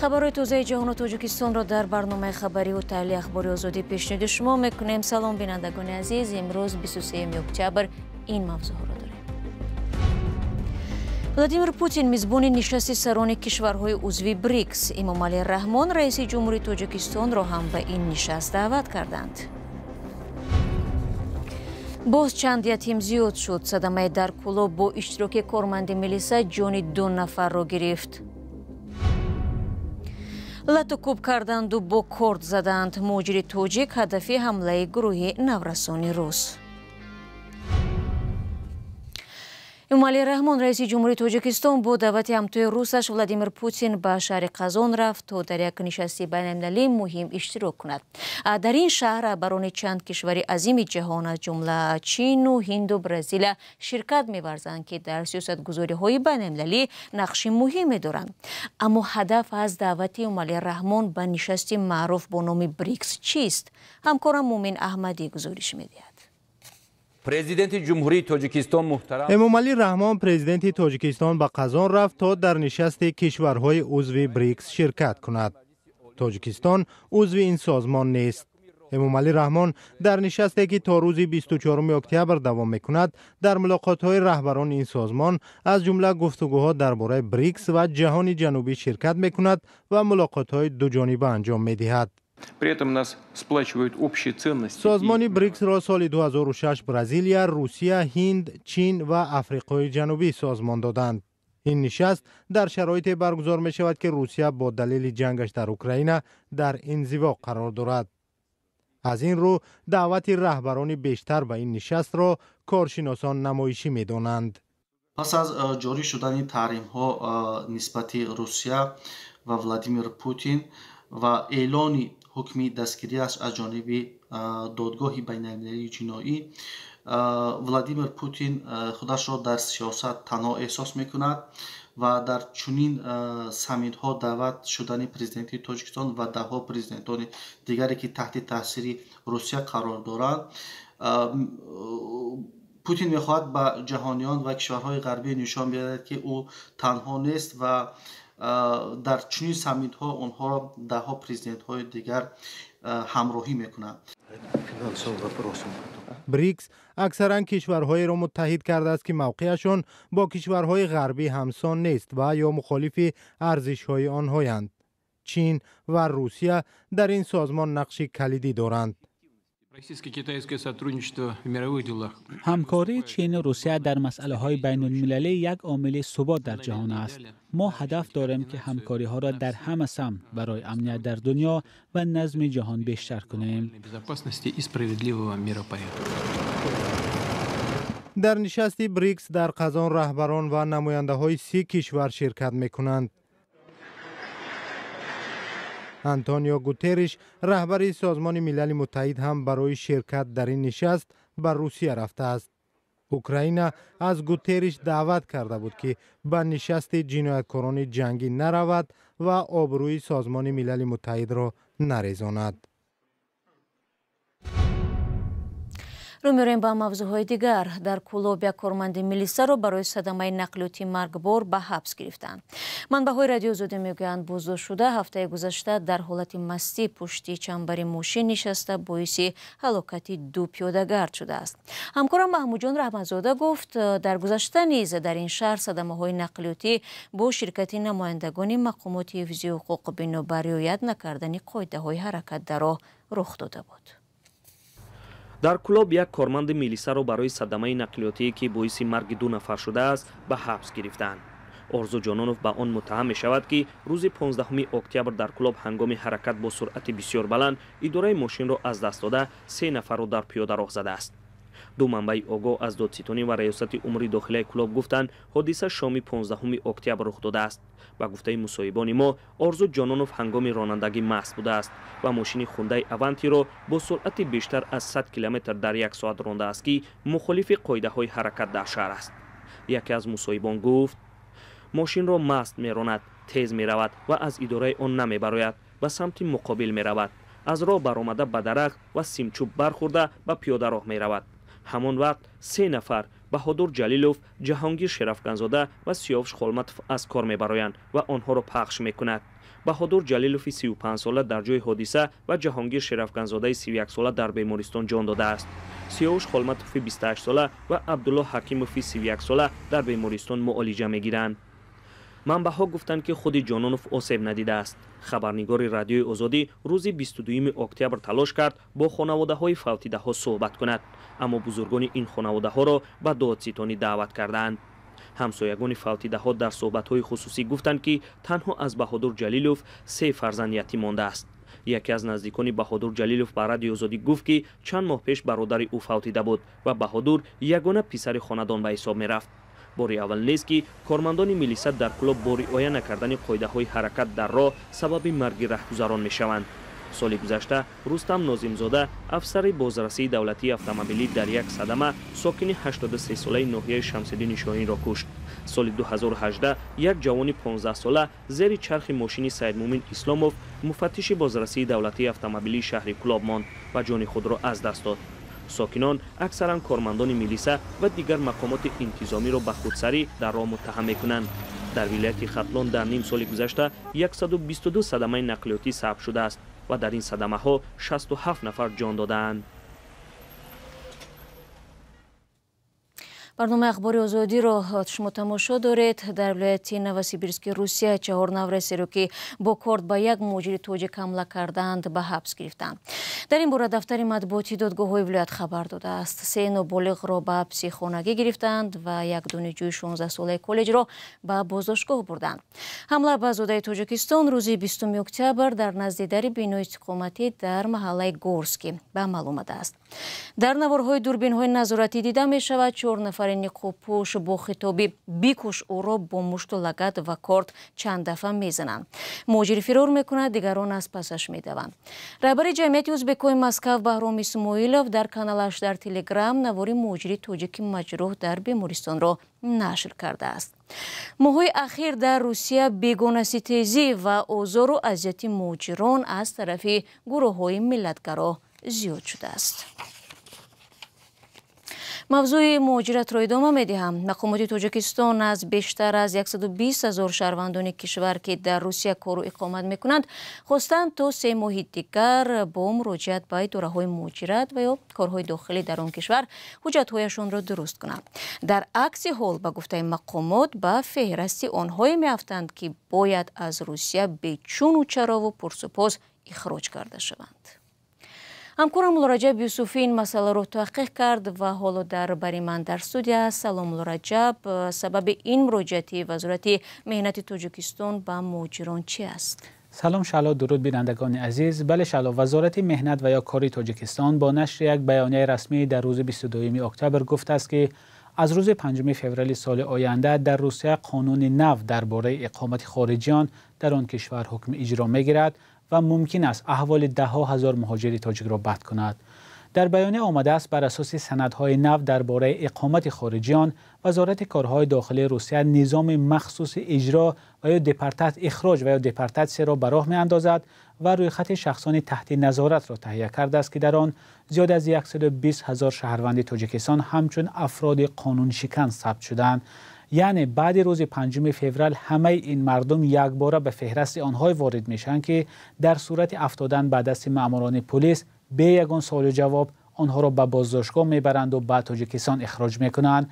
Хабарҳои тозаи ҷаҳону Тоҷикистонро дар барномаи хабарию таҳлили Ахбори Озодӣ пешниҳоди шумо мекунем. Салом, бинандагони азиз. Имрӯз 23 октябр ин мавзӯъҳоро дорем. Владимир Путин мизбони нишасти сарони кишварҳои узви БРИКС. Эмомалӣ Раҳмон раиси ҷумҳури Тоҷикистонро ҳам ба ин нишаст даъват карданд. Боз чанд ятим зиёд шуд. Садамаи дар Кӯлоб бо иштироки корманди милиса ҷони 2 нафарро гирифт. Лату кӯб карданду бо корд заданд. Муҳоҷири тоҷик ҳадафи ҳамлаи гурӯҳи наврасони рус. Эмомалӣ Раҳмон раиси ҷумҳури Тоҷикистон бо даъвати ҳамтои русаш Владимир Путин ба шаҳри Қазон рафт, то дар як нишасти байналмилалии муҳим иштирок кунад. Дар ин шаҳр раҳбарони чанд кишвари азими ҷаҳон, аз ҷумла Чину Ҳинду Бразилия, ширкат меварзанд, ки дар сиёсатгузориҳои байналмилалӣ нақши муҳиме доранд. Аммо ҳадаф аз даъвати Эмомалӣ Раҳмон ба нишасти маъруф бо номи БРИКС чист? Ҳамкорам Мумин Аҳмадӣ гузориш медиҳад. Президенти Ҷумҳурии Тоҷикистон муҳтарам Эмомалӣ Раҳмон, президенти Тоҷикистон, ба Қазон рафт, то дар нишасти кишварҳои узви БРИКС ширкат кунад. Тоҷикистон узви ин созмон нест. Эмомалӣ Раҳмон дар нишасте, ки то рӯзи 24 октябр давом мекунад, дар мулоқотҳои раҳбарони ин созмон, аз ҷумла гуфтугӯҳо дар бораи БРИКС ва ҷаҳони ҷанубӣ ширкат мекунад ва мулоқотҳои дуҷониба анҷом медиҳад. При этом нас сплачивают общие ценности. Созмони БРИКСро соли 2006 Бразилия, Русия, Ҳинд, Чин ва Африқои Ҷанубӣ созмон доданд. Ин нишаст дар шароите баргузор мешавад, ки Русия бо далели ҷангаш дар Украина дар инзиво қарор дорад. Аз ин рӯ даъвати раҳбарони бештар ба ин нишастро коршиносон намоишӣ медонанд. Пас аз ҷорӣ шудани таҳримҳо нисбати Русия ва Владимир Путин ва эълони ҳукми дастгириаш аз ҷониби додгоҳи байналмилалии ҷиноӣ, Владимир Путин худашро дар сиёсат танҳо эҳсос мекунад ва дар чунин саммитҳо даъват шудани президенти Тоҷикистон ва даҳҳо президентони дигаре, ки таҳти таъсири Русия қарор доранд, Путин мехоҳад ба ҷаҳониён ва кишварҳои ғарбӣ нишон бидиҳад, ки ӯ танҳо нест ва дар чунин саммитҳо онҳоро даҳҳо президентҳои дигар ҳамроҳӣ мекунанд. БРИКС аксаран кишварҳоеро муттаҳид кардааст, ки мавқеашон бо кишварҳои ғарбӣ ҳамсон нест ва ё мухолифи арзишҳои онҳоянд. Чин ва Русия дар ин созмон нақши калидӣ доранд. Российско-китайское сотрудничество в мировых делах. Ҳамкории Чину Русия дар масъалаҳои байналмилалӣ як омили субот дар ҷаҳон аст. Мо ҳадаф дорем, ки ҳамкориҳоро дар ҳама самт барои амният дар дунё ва назми ҷаҳон бештар кунем. Безопасности и справедливого миропорядка. Дар нишасти БРИКС дар Қазон раҳбарон ва намояндаҳои 30 кишвар ширкат мекунанд. Антонио Гутерриш, раҳбари Созмони Милали Муттаҳид, ҳам барои ширкат дар ин нишаст ба Русия рафтааст. Украина аз Гутерриш даъват карда буд, ки ба нишасти ҷинояткорони ҷангӣ наравад ва обрӯи Созмони Милали Муттаҳидро нарезонад. Рӯ меорем ба мавзӯъҳои дигар. Дар Кӯлоб як корманди милисаро барои садамаи нақлиёти маргбор ба ҳабс гирифтанд. Манбаъҳои Радиои Озодӣ мегӯянд, боздоштшуда ҳафтаи гузашта дар ҳолати мастӣ пушти чамбари мошин нишаста боиси ҳалокати 2 пиёдагард шудааст. Ҳамкорам Маҳмудҷон Раҳматзода гуфт, дар гузашта низ дар ин шаҳр садамаҳои нақлиётӣ бо ширкати намояндагони мақомоти ҳифзи ҳуқуқ бинобар риоят накардани қоидаҳои ҳаракат дар роҳ рух дода буд. Дар Кӯлоб як корманди милисаро барои садамаи нақлиётие, ки боиси марги 2 нафар шудааст, ба ҳабс гирифтанд. Орзу Ҷононов ба он муттаҳам мешавад, ки рӯзи 15 октябр дар Кӯлоб ҳангоми ҳаракат бо суръати бисёр баланд идораи мошинро аз даст дода, 3 нафарро дар пиёдароҳ задааст. Ду манбаи огоҳ аз додситонӣ ва раёсати умури дохилаи Кӯлоб гуфтанд, ҳодиса шоми 15 октябр рух додааст. Ба гуфтаи мусоҳибони мо, Орзу Ҷононов ҳангоми ронандагӣ маст будааст ва мошини Хундаи Авантиро бо суръати бештар аз 100 километр дар як соат рондааст, ки мухолифи қоидаҳои ҳаракат дар шаҳр аст. Яке аз мусоҳибон гуфт, мошинро маст меронад, тез меравад ва аз идораи он намебарояд, ба самти муқобил меравад. Аз роҳ баромада ба дарахт ва симчӯб бархӯрда ба пиёдароҳ меравад. Ҳамон вақт 3 нафар Баҳодур Ҷалилов, Ҷаҳонгир Шерафганзода ва Сиёвуш Холматов аз кор мебароянд ва онҳоро пахш мекунад. Баҳодур Ҷалилови 35 сола дар ҷои ҳодиса ва Ҷаҳонгир Шерафганзодаи 31 сола дар бемористон ҷон додааст. Сиёвуш Холматови 28 сола ва Абдулло Ҳакимови 31 сола дар бемористон муолиҷа мегиранд. Манбаъҳо гуфтанд, ки худи Ҷононов осеб надидааст. Хабарнигори Радиои Озодӣ рӯзи 22 октябр талош кард бо хонаводаҳои фавтидаҳо суҳбат кунад, аммо бузургони ин хонаводаҳоро ба додситонӣ даъват кардаанд. Ҳамсоягони фавтидаҳо дар суҳбатҳои хусусӣ гуфтанд, ки танҳо аз Баҳодур Ҷалилов се фарзанд ятим мондааст. Яке аз наздикони Баҳодур Ҷалилов ба Радиои Озодӣ гуфт, ки чанд моҳ пеш бародари ӯ фавтида буд ва Баҳодур ягона писари хонадон ба ҳисоб мерафт. Бори аввал нест, ки кормандони милиса дар Кӯлоб бо риоя накардани қоидаҳои ҳаракат дар роҳ сабаби марги раҳгузарон мешаванд. Соли гузашта Рустам Нозимзода, афсари бозрасии давлатии автомобилӣ, дар як садама сокини 83-солаи ноҳияи Шамсиддини Шоҳинро кушт. Соли 2018 як ҷавони 15-сола зери чархи мошини Саидмумин Исломов, муфаттиши бозрасии давлатии автомобилии шаҳри Кӯлоб, монд ва ҷони худро аз даст дод. Сокинон аксаран кормандони милиса ва дигар мақомоти интизомиро ба худсарӣ дар роҳ муттаҳам мекунанд. Дар вилояти Хатлон дар ним соли гузашта 122 садамаи нақлиётӣ сабт шудааст ва дар ин садамаҳо 67 нафар ҷон додаанд. Барномаи Ахбори Озодиро шумо тамошо доред. Дар вилояти Новосибирски Русия чаҳор наврасеро, ки бо корд ба як муҳоҷири тоҷик ҳамла кардаанд, ба ҳабс гирифтанд. Дар ин бора дафтари матбуоти додгоҳҳои вилоят хабар додааст. Се ноболиғро ба ҳабси хонагӣ гирифтаанд ва як донишҷӯи 16-солаи коллеҷро ба боздоштгоҳ бурданд. Ҳамла ба зодаи Тоҷикистон рӯзи 20 октябр дар назди дари бинои истиқоматӣ дар маҳаллаи Горски ба амал омадааст. Дар наворҳои дурбинҳои назоратӣ дида мешавад, чор нафари ниқобпӯш бо хитоби «Бикуш ӯро» бо мушту лагат ва корд чанд дафъа мезананд. Муҳоҷир фирор мекунад, дигарон аз пасаш медаванд. Раҳбари ҷамъияти ӯзбекҳои Москав Баҳром Исмоилов дар каналаш дар Телеграм навори муҳоҷири тоҷики маҷрӯҳ дар бемористонро нашр кардааст. Моҳҳои ахир дар Русия бегонаситезӣ ва озору азияти муҳоҷирон аз тарафи гурӯҳҳои миллатгаро зиёд шудааст. Мавзӯи муҳоҷиратро идома медиҳам. Мақомоти Тоҷикистон аз бештар аз 120 ҳазор шаҳрвандони кишвар, ки дар Русия кору иқомат мекунанд, хостанд, то 3 моҳи дигар бо муроҷиат ба идораҳои муҳоҷират ва ё корҳои дохилӣ дар он кишвар ҳуҷҷатҳояшонро дуруст кунанд. Дар акси ҳол, ба гуфтаи мақомот, ба феҳрасти онҳое меафтанд, ки бояд аз Русия бечуну чарову пурсупос ихроҷ карда шаванд. Ҳамкорам Муллораҷаб Юсуфӣ ин масъаларо таҳқиқ кард ва ҳоло дар бари ман дар студия аст. Салом, Муллораҷаб. Сабаби ин муроҷиати Вазорати меҳнати Тоҷикистон ба муҳоҷирон чи аст? Салом, Шаъло, дуруд, бинандагони азиз. Бале, Шаъло, Вазорати меҳнат ва ё кори Тоҷикистон бо нашри як баёнияи расмӣ дар рӯзи 22 октябр гуфтааст, ки аз рӯзи 5 феврали соли оянда дар Русия қонуни нав дар бораи иқомати хориҷиён дар он кишвар ҳукми иҷро мегирад ва мумкин аст аҳволи даҳҳо ҳазор муҳоҷири тоҷикро бад кунад. Дар баёния омадааст, бар асоси санадҳои нав дар бораи иқомати хориҷиён, Вазорати корҳои дохилии Русия низоми махсуси иҷро ва ё ихроҷ ва ё депортатсияро ба роҳ меандозад ва рӯйхати шахсони таҳти назоратро таҳия кардааст, ки дар он зиёд аз 120 ҳазор шаҳрванди Тоҷикистон ҳамчун афроди қонуншикан сабт шудаанд. Яъне баъди рӯзи 5 феврал ҳамаи ин мардум якбора ба феҳрасти онҳое ворид мешаванд, ки дар сурати афтодан ба дасти маъмурони пулис бе ягон суолу ҷавоб онҳоро ба боздоштгоҳ мебаранду ба Тоҷикистон ихроҷ мекунанд.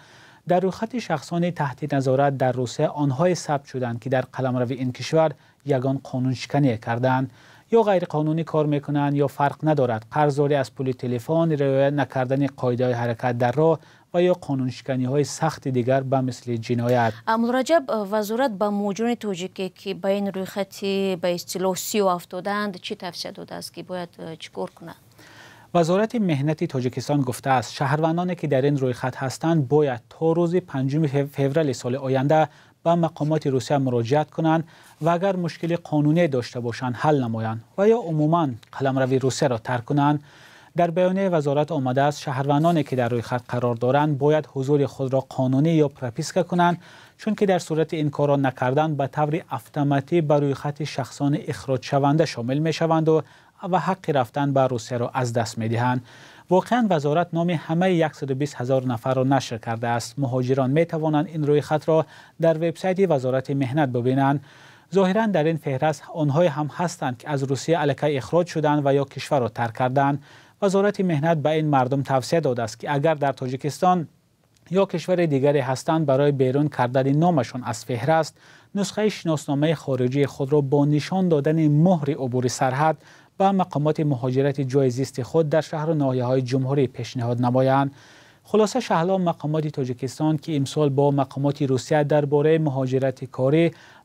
Дар рӯйхати шахсони таҳти назорат дар Русия онҳое сабт шуданд, ки дар қаламрави ин кишвар ягон қонуншикание кардаанд ё ғайриқонунӣ кор мекунанд, ё фарқ надорад, қарздорӣ аз пули телефон, риоя накардани қоидаҳои ҳаракат дар роҳ ва ё қонуншиканиҳои сахти дигар ба мисли ҷиноят. Муллораҷаб, вазорат ба муҳоҷирони тоҷике, ки ба ин рӯйхати ба истилоҳ сиёҳ афтодаанд, чӣ тавсия додааст, ки бояд чӣ кор кунанд? Вазорати меҳнати Тоҷикистон гуфтааст, шаҳрвандоне, ки дар ин рӯйхат ҳастанд, бояд то рӯзи 5 феврали соли оянда ба мақомоти Русия муроҷиат кунанд ва агар мушкили қонуние дошта бошанд, ҳал намоянд ва ё умуман қаламрави Русияро тарк кунанд. Дар баёнияи вазорат омадааст, шаҳрвандоне, ки дар рӯйхат қарор доранд, бояд ҳузури худро қонунӣ ё прописка кунанд, чунки дар сурати ин корро накардан ба таври автоматӣ ба рӯйхати шахсони ихроҷшаванда шомил мешаванду ва ҳаққи рафтан ба Русияро аз даст медиҳанд. Воқеан, вазорат номи ҳамаи 120 ҳазор нафарро нашр кардааст. Муҳоҷирон метавонанд ин рӯйхатро дар вебсайти Вазорати меҳнат бибинанд. Зоҳиран дар ин феҳрист онҳое ҳам ҳастанд, ки аз Русия аллакай ихроҷ шуданд ва ё кишварро тарк карданд. Вазорати меҳнат ба ин мардум тавсия додааст, ки агар дар Тоҷикистон ё кишвари дигаре ҳастанд, барои берун кардани номашон аз феҳрист нусхаи шиносномаи хориҷии худро бо нишон додани муҳри убури сарҳад ба мақомоти муҳоҷирати ҷои зисти худ дар шаҳру ноҳияҳои ҷумҳурӣ пешниҳод намоянд. Хулоса, Шаҳло, мақомоти Тоҷикистон, ки имсол бо мақомоти Русия дар бораи муҳоҷирати корӣ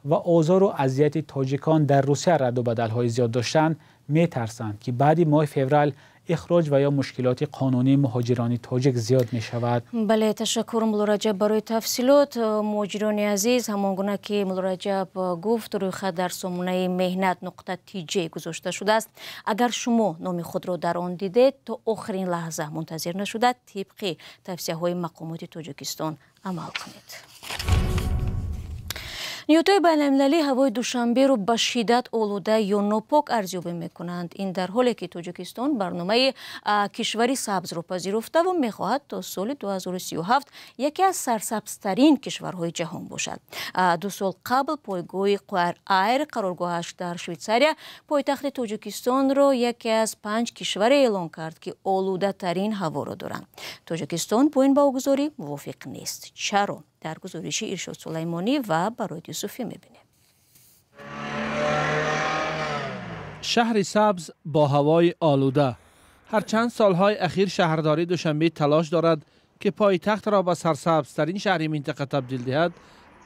ва озору азияти тоҷикон дар Русия раду бадалҳои зиёд доштанд, метарсанд, ки баъди моҳи феврал ихроҷ ва ё мушкилоти қонунии муҳоҷирони тоҷик зиёд мешавад. Бале, ташаккур, Муллораҷаб, барои тафсилот. Муҳоҷирони азиз, ҳамон гуна ки Муллораҷаб гуфт, рӯйхат дар сомонаи mehnat.tj гузошта шудааст. Агар шумо номи худро дар он дидед, то охирин лаҳза мунтазир нашуда, тибқи тавсияҳои мақомоти Тоҷикистон амал кунед. Ниҳодҳои байналмилалӣ ҳавои Душанберо ба шиддат олуда ё нопок арзёбӣ мекунанд. Ин дар ҳоле ки Тоҷикистон барномаи кишвари сабзро пазируфтаву мехоҳад то соли 2037 яке аз сарсабзтарин кишварҳои ҷаҳон бошад. 2 сол қабл пойгоҳи QR Air, қароргоҳаш дар Швейтсария, пойтахти Тоҷикистонро яке аз 5 кишваре эълон кард, ки олудатарин ҳаворо доранд. Тоҷикистон бо ин баҳогузорӣ мувофиқ нест. Чаро? Дар гузориши Иршод Сулаймонӣ ва Бароди Юсуфӣ мебинем. Шаҳри сабз бо ҳавои олуда. Ҳарчанд солҳои ахир шаҳрдории Душанбе талош дорад, ки пойтахтро ба сарсабзтарин шаҳри минтақа табдил диҳад,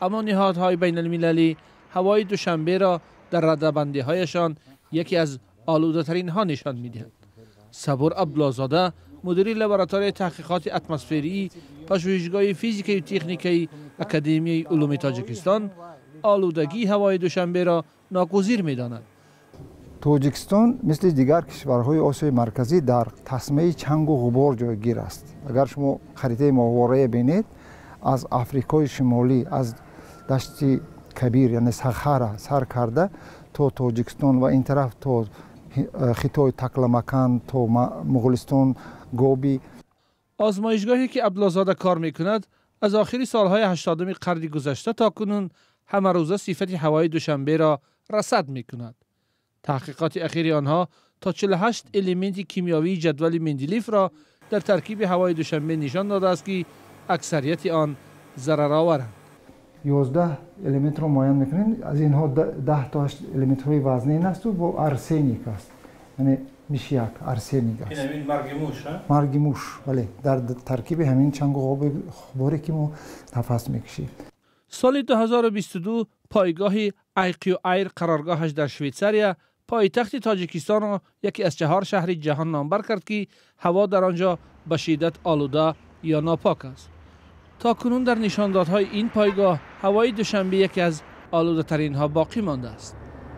аммо ниҳодҳои байналмилалӣ ҳавои Душанберо дар радабандиҳояшон яке аз олудатаринҳо нишон медиҳанд. Сабур Абдуллозода, мудири лабораторияи таҳқиқоти атмосферии пажӯҳишгоҳи физикаю техникаи Академияи улуми Тоҷикистон, олудагии ҳавои Душанберо ногузир медонад. Тоҷикистон мисли дигар кишварҳои Осиёи Марказӣ дар тасмаи чангу ғубор ҷойгир аст. Агар шумо харитаи моҳворае бинед, аз Африкои Шимолӣ, аз дашти Кабир, яъне Сахара сар карда то Тоҷикистон ва ин тараф то Хитой Такламакан, то Муғулистон Гоби. Озмоишгоҳе ки Абдуллозода кор мекунад, аз охири солҳои 80-уми қарни гузашта то кунун ҳамарӯза сифати ҳавои Душанберо расад мекунад. Таҳқиқоти ахири онҳо то 48 элементи кимиёвии ҷадвали Менделеевро дар таркиби ҳавои Душанбе нишон додааст, ки аксарияти он зарароваранд. 11 элементро муайян мекунем. Аз инҳо 10 тоаш элементҳои вазнин асту бо арсеник аст, яъне мишяк арсеник аст. Ин марги муш, марги муш, бале, дар таркиби ҳамин чангу ғуборе ки мо нафас мекашем. Соли 2022 пойгоҳи IQ Air, қароргоҳаш дар Швейтсария, пойтахти Тоҷикистонро яке аз 4 шаҳри ҷаҳон номбар кард, ки ҳаво дар он ҷо ба шиддат олуда ё нопок аст. То кунун дар нишондодҳои ин пойгоҳ ҳавои Душанбе яке аз олудатаринҳо боқӣ мондааст.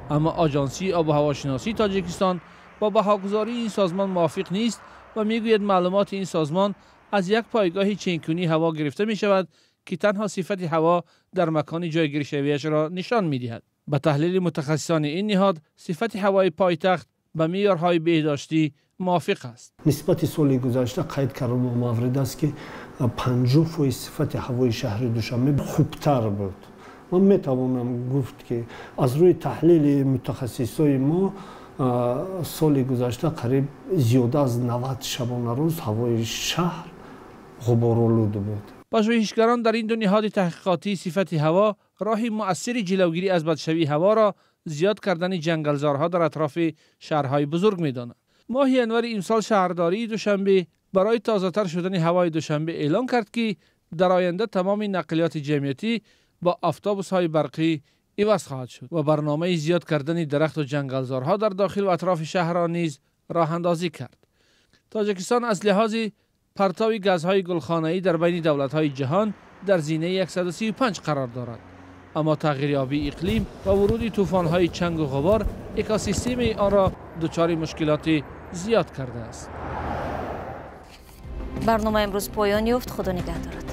Аммо Оҷонсии обу ҳавошиносии Тоҷикистон бо баҳогузории ин созмон мувофиқ нест ва мегӯяд маълумоти ин созмон аз як пойгоҳи ченкунии ҳаво гирифта мешавад, ки танҳо сифати ҳаво дар макони ҷойгиршавиашро нишон медиҳад. Ба таҳлили мутахассисони ин ниҳод, сифати ҳавои пойтахт ба меъёрҳои беҳдоштӣ мувофиқ аст. Нисбати соли гузашта қайд кардам маврид аст, ки 50% сифати ҳавои шаҳри Душанбе хубтар буд. Ман метавонам гуфт, ки аз рӯи таҳлили мутахассисои мо соли гузашта қариб зиёда аз 90 шабонарӯз ҳавои шаҳр ғуборолуд буд. Пажӯҳишгарон дар ин ду ниҳоди таҳқиқотии сифати ҳаво роҳи муассири ҷилавгирӣ аз бадшавии ҳаворо зиёд кардани ҷангалзорҳо дар атрофи шаҳрҳои бузург медонанд. Моҳи январи имсол шаҳрдории Душанбе барои тозатар шудани ҳавои Душанбе эълон кард, ки дар оянда тамоми нақлиёти ҷамъиятӣ бо автобусҳои барқӣ иваз хоҳад шуд ва барномаи зиёд кардани дарахту ҷангалзорҳо дар дохил ва атрофи шаҳрро низ роҳандозӣ кард. Тоҷикистон аз лиҳози партови газҳои гулхонаӣ дар байни давлатҳои ҷаҳон дар зинаи 135 қарор дорад. Аммо тағйирёбии иқлим ва вуруди тӯфонҳои чангу ғубор экосистемаи онро дучори мушкилоти зиёд кардааст. Барномаи имрӯз поён ёфт. Худо нигаҳдорад.